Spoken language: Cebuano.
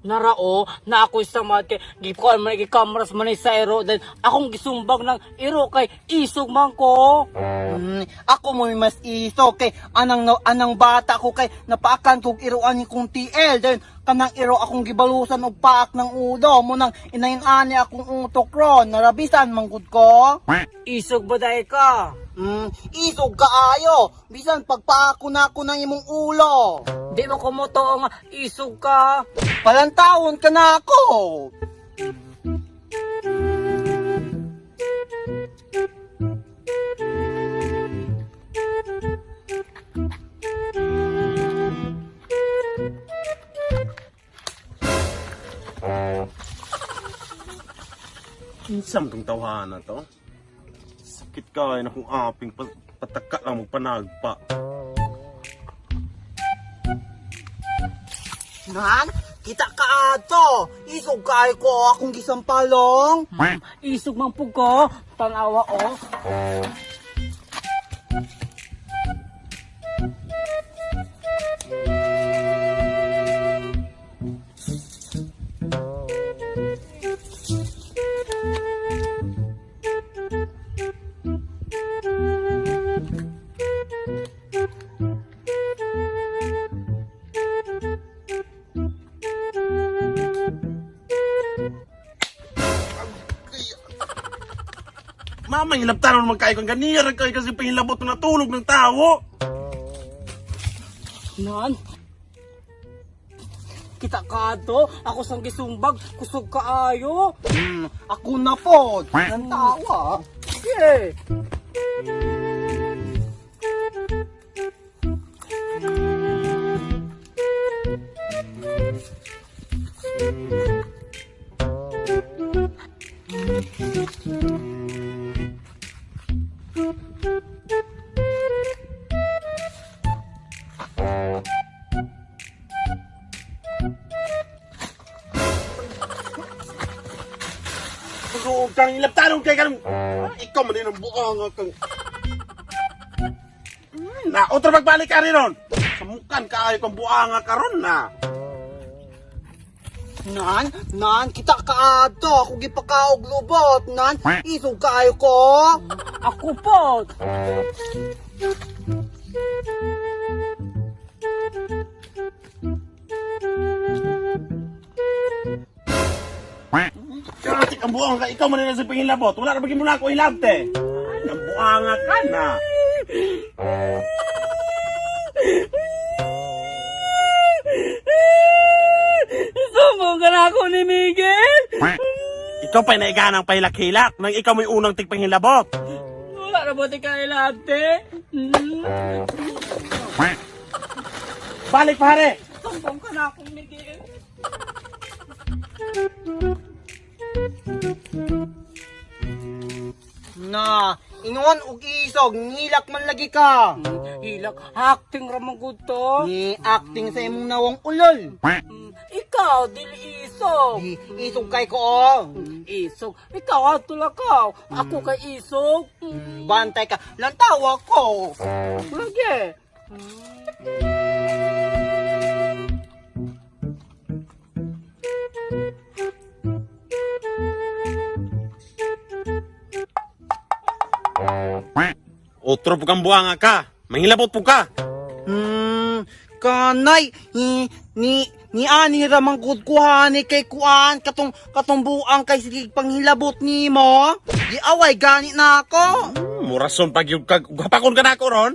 Narao na ako'y samad kay gikuan man gikameras man sa iro then akong gisumbag ng iro kay isog man ko. Ako mo'y mas isog kay anang anang bata ko kay napaakan kog iroan ni kong TL then kanang iro akong gibalusan og paak ng ulo mo nang inayin ani akong utok ron narabisan man gud ko. Isog ba dai ka? Isog kaayo bisan pagpaako na ako ng imong ulo. Di mo ko motoo nga isog ka. Palantawon ka na ako. Kinsa man tong tawhana to? Sakit kaayo na kung aping pataka lang magpanagpa. Nan, kita ka ato. Isog kaayo ko akong gisampalong. Isog man pug ko. Tanawa oh. Mama, hilabtanon man kayo kang ganira kayo kasi pahilabot na natulog ng tao. Nan. Kita ka ato, ako sang gisumbag, kusog kaayo. Ako na po. Nantawa. Yeah. Pag kang hilabtanon kay kanang ikaw man din ang buong kang. Na, otro pagbalik ka rin ron. Samukan kaayo kang buanga karon na. Nan, nan, kita ka ato. Ako gipakaog lubot. Nan, isog kaayo ko. Ako po. Katik ang buanga ka, ikaw man din ang sa pahilabot. Wala na bagay mo na ako hilabte. Ay, ang buanga ka na. Sumbong ka na ako ni Miguel. Ikaw pa'y naiganang pahilak-hilak nang ikaw may unang tigpahilabot. Wala na buti ka ilate. Balik pare! Sumbong ka na ako, Miguel. Na, ingon og isog, ngilak man lagi ka. Hilak, acting ramang gud to. Ni acting sa imong nawong ulol. Ikaw, dili isog. Di, isog kay ko. Oh. Isog. Ikaw, ato lakaw. Ako kay isog. Bantay ka. Lantawa ko. Lagi. Otro po kang buanga ka. Manghilabot po ka. Kanay ni ni ni ani ramang gud kuhani kay kuan katong katong buang kay sige panghilabot nimo. Giaway gani na ako. Murason pag yung kag... Hapakon ka na ako ron.